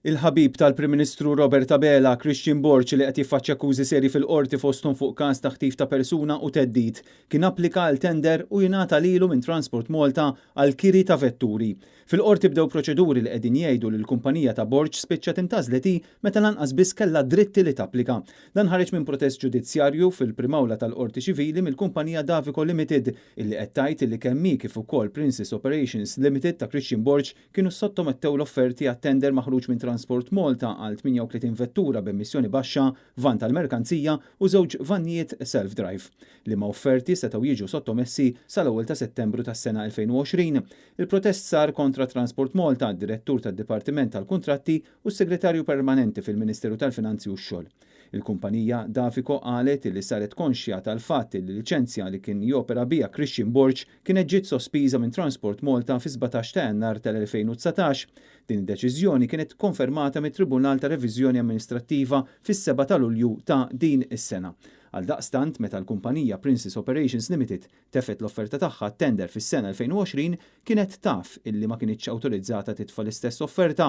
Il-ħabib tal-Prim Ministru Robert Abela, Christian Borg li qed jiffaċċja akkużi serji fil-Qorti fosthom fuq każ ta' ħtif ta' persuna u theddid, kien applika għal tender u jingħata lilu minn Transport Malta għal kiri ta' vetturi. Fil-Qorti bdew proċeduri li qegħdin jgħidu li l-kumpanija ta' Borg spiċċat intgħażlet hi meta lanqas biss kellha dritt li tapplika. Dan ħareġ minn protest ġudizzjarju fil-Prim'Awla tal-Qorti Ċivili mill-kumpanija Davico Limited illi qed tgħid illi kemm hi kif ukoll Princess Operations Limited ta' Christian Borg kienu ssottomettew l-offerti għat-tender maħruġ minn Transport Malta għal 38 vettura b'emissjoni baxxa, vann tal-merkanzija u żewġ vannijiet self-drive. Liema offerti setgħu jiġu sottomessi sal-ewwel ta' Settembru tas-sena 2020. Il-protest sar kontra Transport Malta, d-Direttur tad-Dipartiment tal-Kuntratti u s-Segretarju Permanenti fil-Ministeru tal-Finanzi u x-Xogħol. Il-kumpanija Davico qalet li saret konxja tal-fatt li l-liċenzja li kien jopera biha Christian Borg kienet ġiet sospiża minn Transport Malta fis-17 ta' Jannar tal-2019. Din id-deċiżjoni kienet konfermata mit-Tribunal ta' Reviżjoni Amministrattiva fis-7 ta' Lulju ta' din is-sena. Għaldaqstant, meta l-kumpanija Princess Operations Limited tefgħet l-offerta tagħha għat-tender fis-sena 2020, kienet taf illi ma kinitx awtorizzata titfa' l-istess offerta.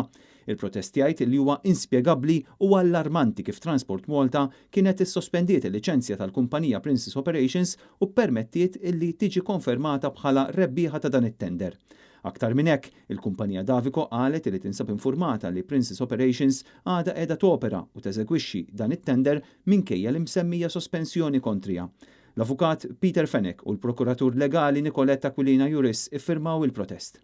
Il-protest jgħid li huwa inspjegabbli u allarmanti kif Transport Malta kienet issospendiet il-liċenzja tal-kumpanija Princess Operations u ppermettiet illi tiġi konfermata bħala rebbieħa ta' dan it-tender. Aktar minn hekk, il-kumpanija Davico qalet li tinsab infurmata li Princess Operations għadha qiegħda topera u teżegwixxi dan it-tender minkejja l-imsemmija sospensjoni kontriha. L-Avukat Peter Fenech u l-Prokuratur Legali Nicolette Aquilina Juris iffirmaw il-protest.